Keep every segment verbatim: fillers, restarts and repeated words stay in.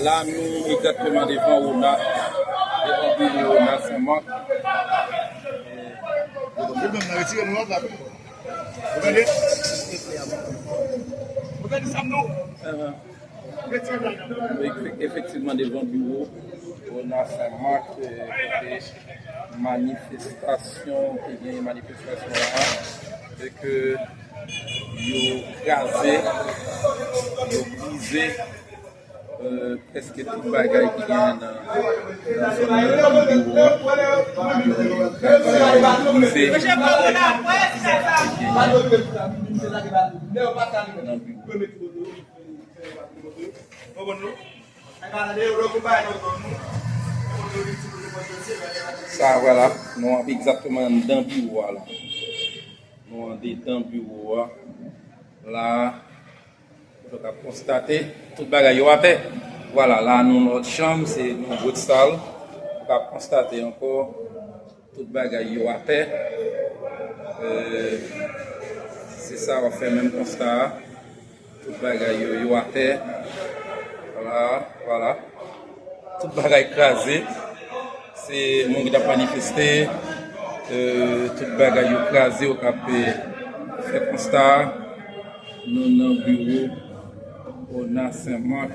La, nou egzakteman devan ONA, devan biwo ONA Senmak. Efektivman, devan biwo ONA Senmak, eh, kote manifestasyon, te gen manifestasyon la, e ke yo kraze, yo brize, eh, prèske tout bagay ki gen nan, nan zòn nan, nan biwo a. Yo, yo kraze, yo brize. Nan biwo. Sa, vwala, nou egzakteman anndan biwo a la. Nou andedan biwo a. La, nou ka konstate tout bagay yo atè. Vwala, la nou lòt chanm, se yon lòt sal. Nou ka konstate ankò tout bagay yo atè. Eh, se sa w ap fè menm konsta a. Tout bagay yo, yo atè. Vwala, vwala. Tout bagay kraze. Se moun ki t ap manifeste. Eh, tout bagay yo kraze, w ap, eh, fè konsta. Nou nan biwo ONA Senmak.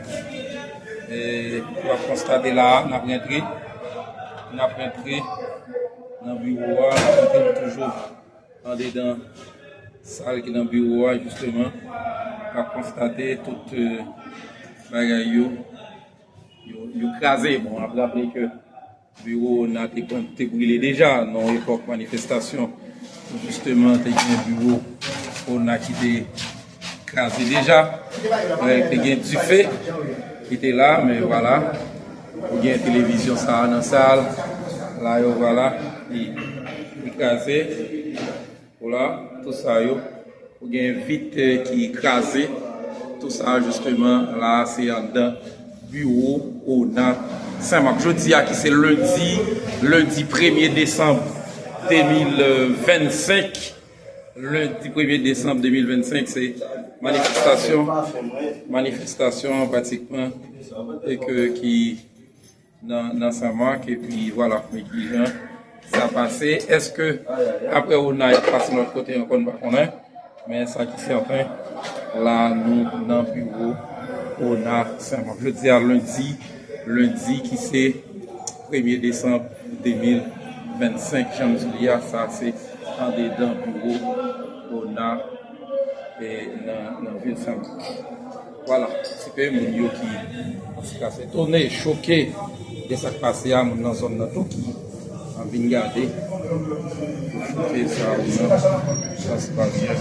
E w ap konstate la a, n ap rantre. N ap rantre nan biwo a, n ap rantre, nou toujou andedan sal ki nan biwo a, jisteman. N ap konstate tout, eh, bagay yo, yo, yo kraze. Bon, n ap raple ke biwo ONA te, te brile deja nan yon epòk manifestasyon. Jisteman, te gen biwo ONA ki te kraze deja. Eh, te gen dife ki te la, men vwala. Ou gen televizyon sa a nan sal. La yo, vwala, li, li kraze. Vwala, tout sa yo. Ou gen vit, eh, ki kraze. Tout sa, jisteman, la, se anndan biwo ONA Senmak. Jodi a, ki se lendi, lendi premye desanm de mil vennsenk. Lendi premye desanm de mil vennsenk, se manifestasyon, manifestasyon pratikman, e ke ki nan, nan Senmak, epi vwala, men ki jan sa pase. Èske apre ONA, y ap pase lòt kote ankò, nou pa konnen. Men sa ki sèten, la, nou nan biwo ONA Senmak. Jodi a, lendi, lendi ki se premye desanm de mil vennsenk, jan m di li a, sa se andedan biwo ONA, e, nan, nan vil Senmak. Vwala, ti pe moun yo ki, antouka, etone, choke de sa k pase a, moun nan zòn nan tou ki ap vin gade. Choke sa yo nan plas Bazyè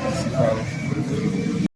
prensipal.